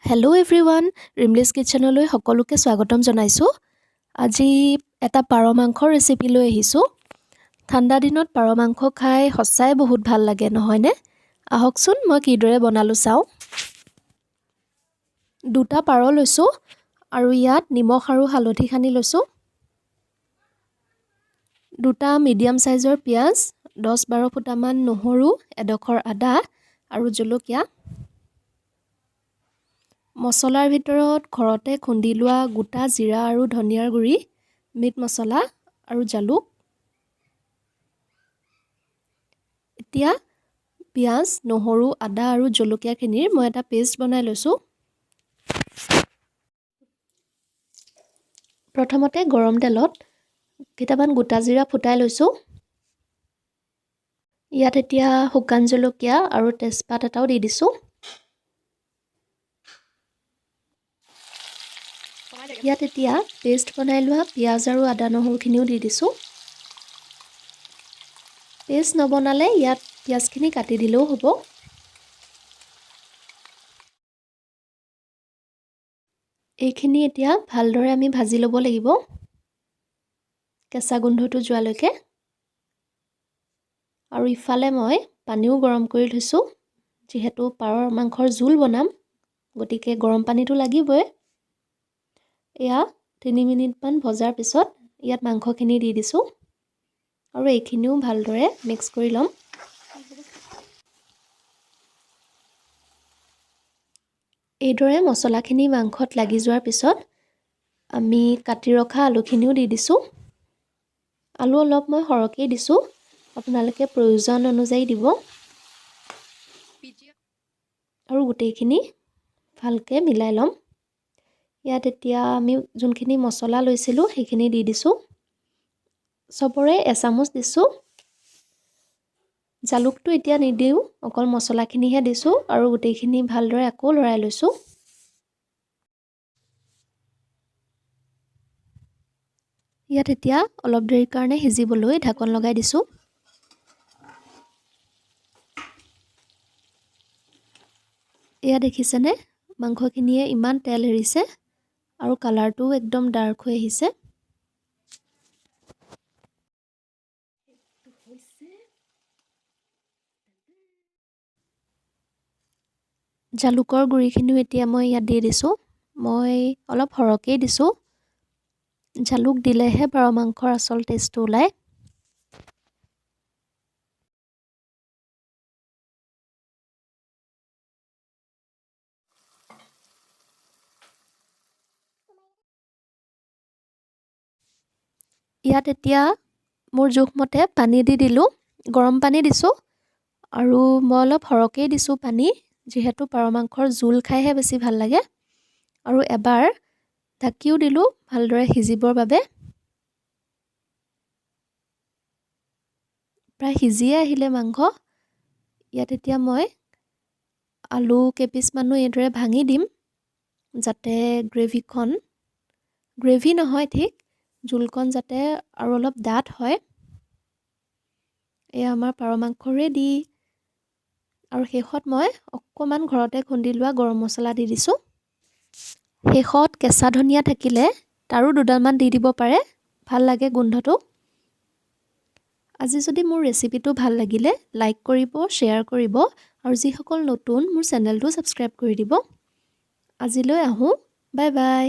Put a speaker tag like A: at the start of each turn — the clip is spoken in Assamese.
A: হেল্ল' এভৰিৱান, ৰিমলিজ কিটচেনলৈ সকলোকে স্বাগতম জনাইছোঁ। আজি এটা পাৰ মাংসৰ ৰেচিপি লৈ আহিছোঁ। ঠাণ্ডা দিনত পাৰ মাংস খাই সঁচাই বহুত ভাল লাগে, নহয়নে? আহকচোন, মই কিদৰে বনালোঁ চাওঁ। দুটা পাৰ লৈছোঁ আৰু ইয়াত নিমখ আৰু হালধি সানি লৈছোঁ। দুটা মিডিয়াম চাইজৰ পিঁয়াজ, 10-12 ফুটামান নহৰু, এডোখৰ আদা আৰু জলকীয়া। মছলাৰ ভিতৰত ঘৰতে খুন্দি লোৱা গোটা জিৰা আৰু ধনিয়াৰ গুড়ি, মিট মছলা আৰু জালুক। এতিয়া পিঁয়াজ, নহৰু, আদা আৰু জলকীয়াখিনিৰ মই এটা পেষ্ট বনাই লৈছোঁ। প্ৰথমতে গৰম তেলত কেইটামান গোটা জিৰা ফুটাই লৈছোঁ। ইয়াত এতিয়া শুকান জলকীয়া আৰু তেজপাত এটাও দি দিছোঁ। ইয়াত এতিয়া পেষ্ট বনাই লোৱা পিঁয়াজ আৰু আদা নহৰুখিনিও দি দিছোঁ। পেষ্ট নবনালে ইয়াত পিঁয়াজখিনি কাটি দিলেও হ'ব। এইখিনি এতিয়া ভালদৰে আমি ভাজি ল'ব লাগিব কেঁচা গোন্ধটো যোৱালৈকে। আৰু ইফালে মই পানীও গৰম কৰি থৈছোঁ, যিহেতু পাৰৰ মাংসৰ জোল বনাম, গতিকে গৰম পানীটো লাগিবই। এয়া 3 মিনিটমান ভজাৰ পিছত ইয়াত মাংসখিনি দি দিছোঁ আৰু এইখিনিও ভালদৰে মিক্স কৰি ল'ম। এইদৰে মছলাখিনি মাংসত লাগি যোৱাৰ পিছত আমি কাটি ৰখা আলুখিনিও দি দিছোঁ। আলু অলপ মই সৰহকেই দিছোঁ, আপোনালোকে প্ৰয়োজন অনুযায়ী দিব। আৰু গোটেইখিনি ভালকৈ মিলাই ল'ম। ইয়াত এতিয়া আমি যোনখিনি মছলা লৈছিলোঁ সেইখিনি দি দিছোঁ। চবৰে এচামুচ দিছোঁ। জালুকটো এতিয়া নিদিওঁ, অকল মছলাখিনিহে দিছোঁ আৰু গোটেইখিনি ভালদৰে আকৌ লৰাই লৈছোঁ। ইয়াত এতিয়া অলপ দেৰিৰ কাৰণে সিজিবলৈ ঢাকন লগাই দিছোঁ। এয়া দেখিছেনে, মাংসখিনিয়ে ইমান তেল এৰিছে আৰু কালাৰটোও একদম ডাৰ্ক হৈ আহিছে। জালুকৰ গুড়িখিনিও এতিয়া মই ইয়াত দি দিছোঁ। মই অলপ সৰহকেই দিছোঁ। জালুক দিলেহে পাৰ মাংসৰ আচল টেষ্টটো ওলায়। ইয়াত এতিয়া মোৰ জোখমতে পানী দি দিলোঁ। গৰম পানী দিছোঁ আৰু মই অলপ সৰহকেই দিছোঁ পানী, যিহেতু পাৰ মাংসৰ জোল খাইহে বেছি ভাল লাগে। আৰু এবাৰ ঢাকিও দিলোঁ ভালদৰে সিজিবৰ বাবে। প্ৰায় সিজিয়ে আহিলে মাংস। ইয়াত এতিয়া মই আলু কেইপিচমানো এইদৰে ভাঙি দিম, যাতে গ্ৰেভিখন, গ্ৰেভি নহয় ঠিক, জোলকণ যাতে আৰু অলপ ডাঠ হয়। এয়া আমাৰ পাৰ মাংস ৰেডি। আৰু শেষত মই অকণমান ঘৰতে খুন্দি লোৱা গৰম মছলা দি দিছোঁ। শেষত কেঁচা ধনিয়া থাকিলে তাৰো দুডালমান দি দিব পাৰে, ভাল লাগে গোন্ধটো। আজি যদি মোৰ ৰেচিপিটো ভাল লাগিলে লাইক কৰিব, শ্বেয়াৰ কৰিব আৰু যিসকল নতুন মোৰ চেনেলটো ছাবস্ক্ৰাইব কৰি দিব। আজিলৈ আহোঁ, বাই বাই।